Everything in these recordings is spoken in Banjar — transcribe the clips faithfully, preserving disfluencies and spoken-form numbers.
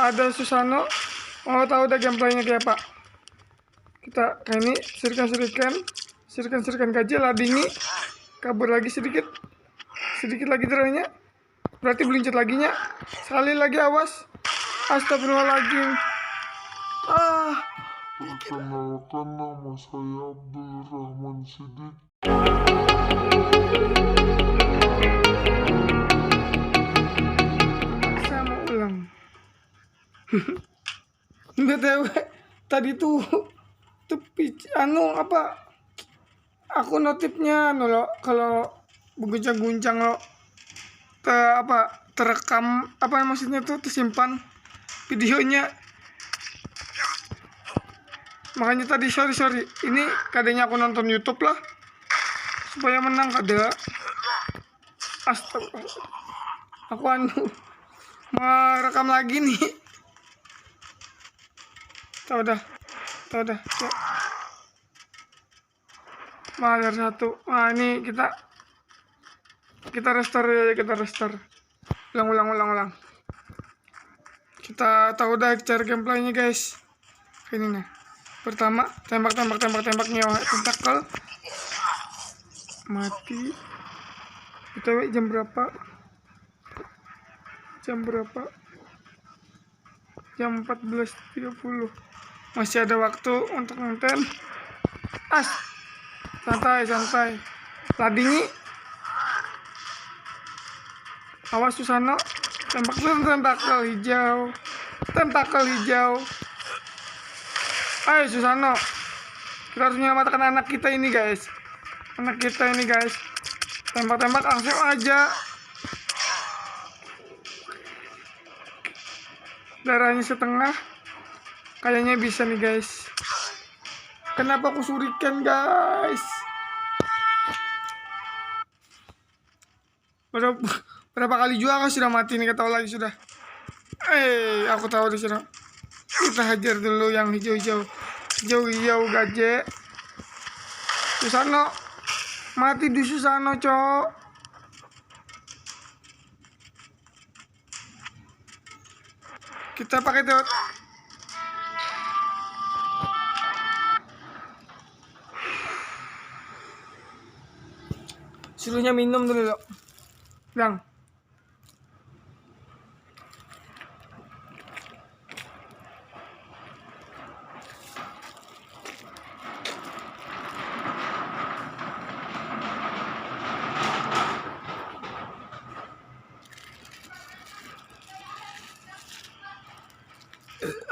Ada Susano. Mau tahu dah gameplaynya kayak apa? Kita kayak ini, sirikan-sirikan, sirikan-sirikan gaji, ladingi, kabur lagi sedikit, sedikit lagi terakhirnya, berarti belincat laginya, sekali lagi, awas, astagfirullahaladzim, ah. Perkenalkan, nama saya Abdul Rahman Sidik. Sama ulang. B T W, tadi tuh, tuh pic-, anu, apa, aku notifnya, anu, lo, kalau berguncang-guncang, lo, te-, apa, terekam, apa maksudnya tuh, tersimpan videonya. Makanya tadi, sorry, sorry, ini kadanya aku nonton YouTube lah, supaya menang kada. Astaga, aku anu, merekam lagi nih. Tahu dah, tahu dah. Ya. Malah satu. Nah, ini kita, kita restore ya, kita restore. Ulang, ulang, ulang, ulang. Kita tahu dah cara gameplaynya, guys. Ini, nah. Pertama, tembak, tembak, tembak, tembak, nyawa tentakel. Mati. B T W, jam berapa? Jam berapa? Jam empat belas tiga puluh. Masih ada waktu untuk ngonten. As. Santai, santai. Ladingi. Awas, Susano. Tembak, tentakel hijau. Tentakel hijau. Ayo, Susano. Kita harus menyelamatkan anak kita ini, guys. Anak kita ini, guys. Tembak-tembak langsung aja. Darahnya setengah. Kayaknya bisa nih, guys. Kenapa aku surikan, guys? Berapa, berapa kali juga aku sudah mati nih, ketawa lagi sudah. Eh, aku tahu di sini. Kita hajar dulu yang hijau-hijau. Hijau-hijau gaje. Susano. Mati di Susano, cok. Kita pakai teori. Suruhnya minum dulu, Dok. Bilang.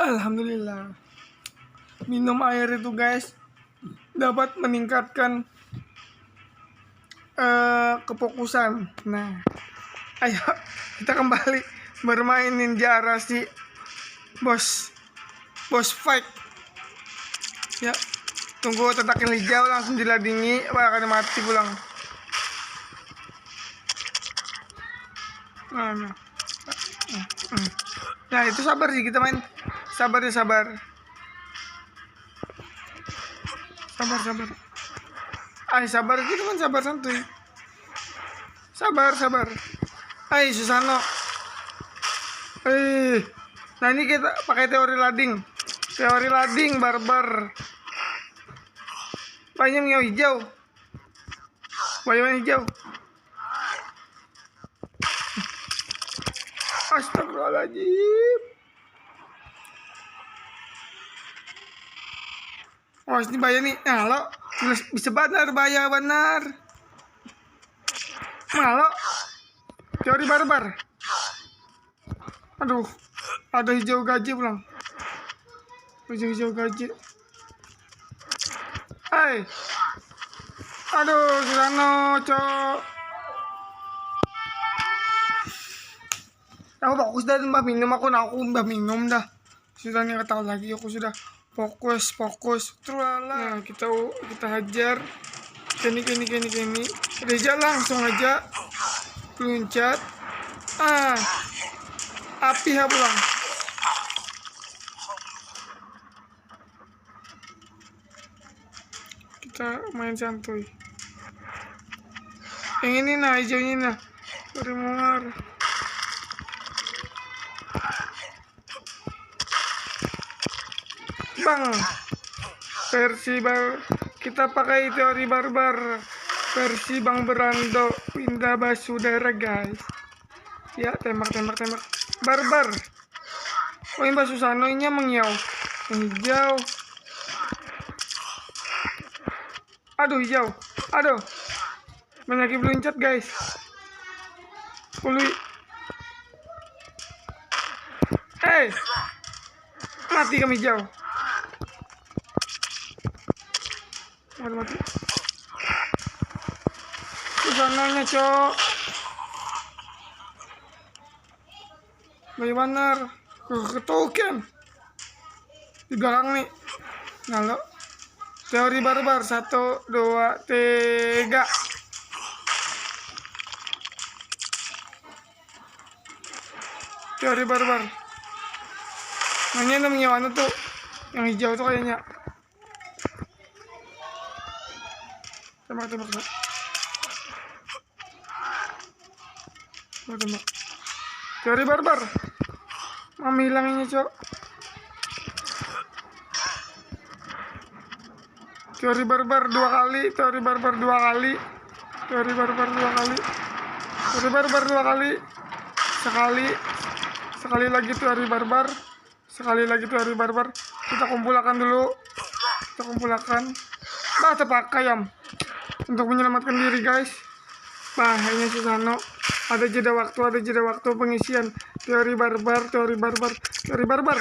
Alhamdulillah. Minum air itu, guys, dapat meningkatkan, eh, kefokusan. Nah, ayo kita kembali bermain Ninja Arasi, bos. Bos fight. Ya, tunggu tentakel hijau langsung diladingi, wah, akan mati pulang. Nah, nah. Nah, itu sabar sih kita main. Sabar ya, sabar. Sabar, sabar. Ay, sabar, kita main sabar, santuy. Sabar, sabar. Ay, Susano. Eh, nah, ini kita pakai teori lading. Teori lading, barbar. Banyak yang hijau. Banyak yang hijau. Astagfirullahaladzim. Wah, ini bahaya nih. Nah, lo, bisa, bisa banar, bahaya banar. Nah, lo. Teori barbar. Aduh, ada hijau gaji pulang. Hijau-hijau gaji. Hai. Aduh, Susano, cok. Aku fokus dah, mbah minum, aku, nah, aku mbah minum dah. Sudah nih, ketawa lagi, aku sudah fokus, fokus. Trulala. Nah, kita, kita hajar. Kini, kini, kini, kini. Reja langsung aja peluncat. Ah. Api ha pulang. Kita main santuy. Yang ini nah, hijaunya nah. Dari muar. Bang. Versi bar kita pakai teori barbar. Versi Bang Berando pindah basudara, guys. Ya, tembak, tembak, tembak. Barbar. Oh, ini basusano inya mengiau. Hijau. Aduh, hijau. Aduh. Banyak beluncat, guys. Ului. Hei. Mati kami hijau. Mati, mati. Susananya, cok. Bagaimana? Ketuken. Di belakang nih. Nah, lo. Teori barbar. Satu, dua, tiga. Teori barbar. Nanya namanya mana tuh? Yang hijau tuh kayaknya. Tembak, tembak, tembak. Tembak, tembak. Teori barbar. Mami hilang ini, cok. Teori barbar dua kali, teori barbar dua kali. Teori barbar dua kali. Teori barbar dua kali. Sekali. Sekali lagi teori barbar. Sekali lagi teori barbar. Kita kumpulakan dulu. Kita kumpulakan. Bah, terpakai, am. Untuk menyelamatkan diri, guys. Bah, ini susah, no. Ada jeda waktu, ada jeda waktu pengisian. Teori barbar, teori barbar, teori barbar.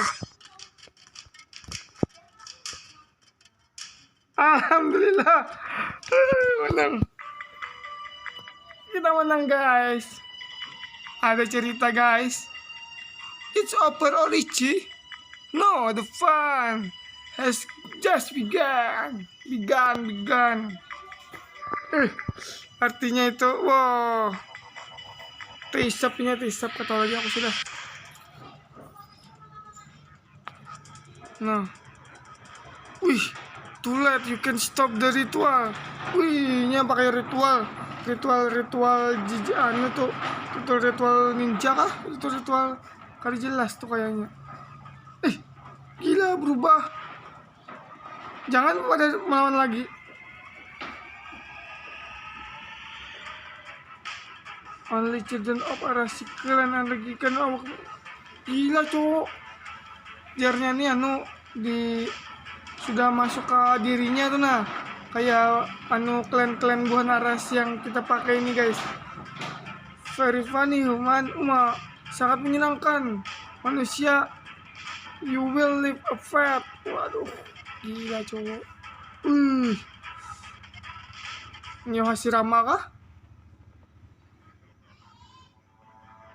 Alhamdulillah. Menang. Kita menang, guys. Ada cerita, guys. It's over already. No, the fun has just begun. Begun, begun. Eh, artinya itu, wow. Tisapnya tisap, ketawa lagi aku sudah. Nah. Wih, too late, you can stop the ritual. Wih, ini pakai ritual. Ritual, ritual jiji anu tuh. Ritual, ritual ninja kah? Ritual, ritual kali jelas tuh kayaknya. Eh, gila, berubah. Jangan pada melawan lagi. Only children of Arasi kalian alergikan awak. Gila, cowok. Jarnya nih anu di sudah masuk ke dirinya tuh, nah. Kayak anu klan-klan buhan Arasi yang kita pakai ini, guys. Very funny, human. Uma, sangat menyenangkan. Manusia, you will live a fat. Waduh, gila, cowok. Uh. Nyoha Sirama kah?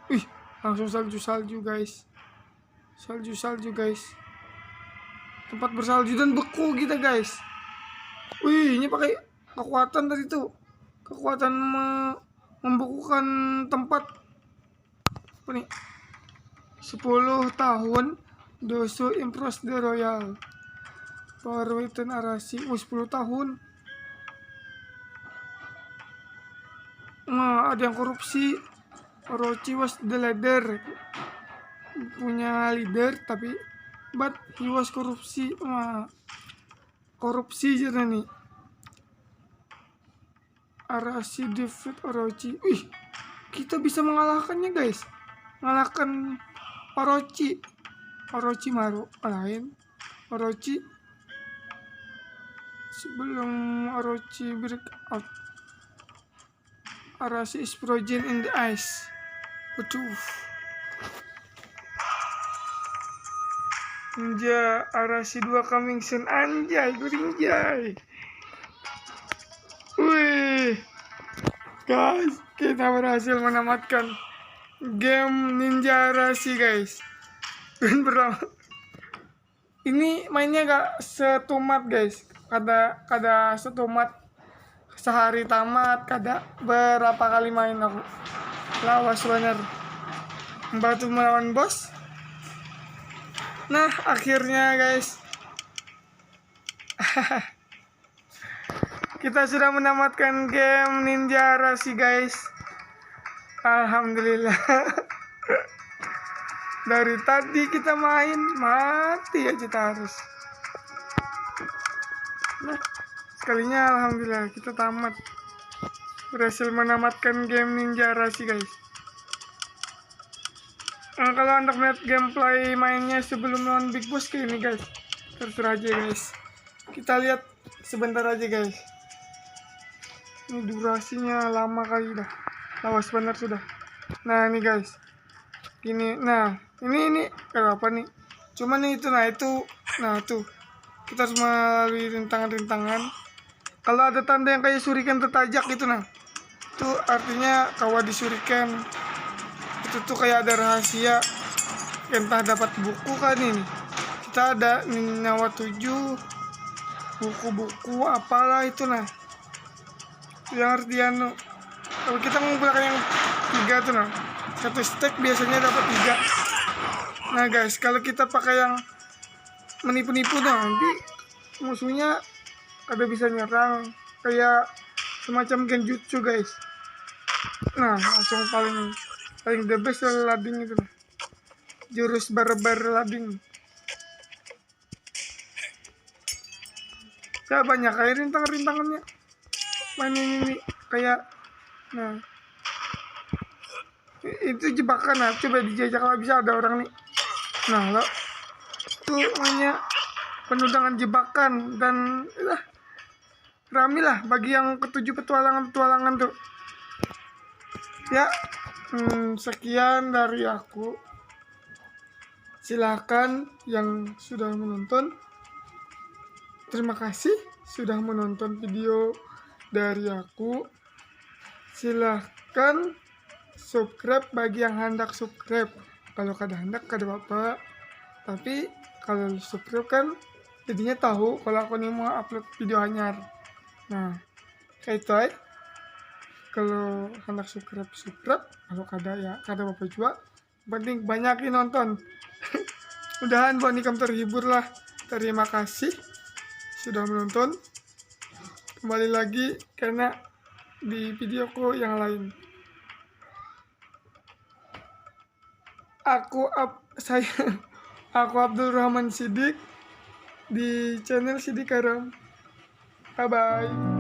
Wih, langsung salju-salju, guys. Salju-salju, guys. Tempat bersalju dan beku kita, guys. Wih, ini pakai kekuatan tadi tuh. Kekuatan me- membekukan tempat. Apa nih? Sepuluh tahun Dosu Empress the Royal. Power Weapon Arasi. Oh, sepuluh tahun. Nah, ada yang korupsi. Orochi was the leader. Punya leader, tapi but he was korupsi. Wah, korupsi aja nih. Arasi defeat Orochi. Wih, kita bisa mengalahkannya, guys. Mengalahkan Orochi. Orochimaru lain. Orochi. Sebelum Orochi break out. Arasi is frozen in the ice. Waduh. Ninja Arasi dua coming soon, anjay, gurinjay. Wih. Guys, kita berhasil menamatkan game Ninja Arasi, guys. Dan berapa? Ini mainnya gak setumat, guys. Kada, kada setumat sehari tamat, kada, berapa kali main aku. Lawas banar. Batu melawan bos. Nah, akhirnya, guys. Kita sudah menamatkan game Ninja Arasi, guys. Alhamdulillah. Dari tadi kita main, mati aja terus. Nah, sekalinya alhamdulillah kita tamat, berhasil menamatkan game Ninja Rasi, guys. Nah, kalau anda melihat gameplay mainnya sebelum lawan Big Boss kayak ini, guys, terserah aja, guys. Kita lihat sebentar aja, guys. Ini durasinya lama kali dah. Lawas benar sudah. Nah, ini, guys. Gini, nah, ini ini kalau apa nih? Cuman nih itu, nah itu. Nah, tuh. Kita harus melalui rintangan-rintangan. Kalau ada tanda yang kayak surikan tertajak gitu, nah. Itu artinya kawa disurikan. Itu tuh kayak ada rahasia. Entah dapat buku kan ini. Kita ada nyawa tujuh, buku-buku apalah itu, nah. Itu yang harus dianu. Kalau kita ngumpulkan yang tiga tuh, nah, satu stack biasanya dapat tiga. Nah, guys, kalau kita pakai yang menipu-nipu, nah, nanti musuhnya ada bisa nyerang, kayak semacam genjutsu, guys. Nah, langsung paling paling the best lading itu, nah. Jurus barbar lading. Ya, banyak kayak rintang-rintangannya main ini nih, kayak, nah, i- itu jebakan. Nah, coba dijajak lah, bisa ada orang nih. Nah, lo tuh namanya penuh dengan jebakan dan, ah, rame lah bagi yang ketujuh petualangan-petualangan tuh. Ya, hmm, sekian dari aku. Silahkan yang sudah menonton. Terima kasih sudah menonton video dari aku. Silahkan subscribe bagi yang hendak subscribe. Kalau kada hendak, kada apa-apa. Tapi kalau subscribe kan jadinya tahu kalau aku nih mau upload video anyar. Nah, kayak itu aja. Kalau hendak subscribe, subscribe. Kalau kada, ya kada apa-apa juga. Penting banyak yang nonton. Mudahan buat ikam terhibur lah. Terima kasih sudah menonton. Kembali lagi karena di videoku yang lain. Aku up saya aku Abdul Rahman Sidik di channel Sidik Karam. Bye bye.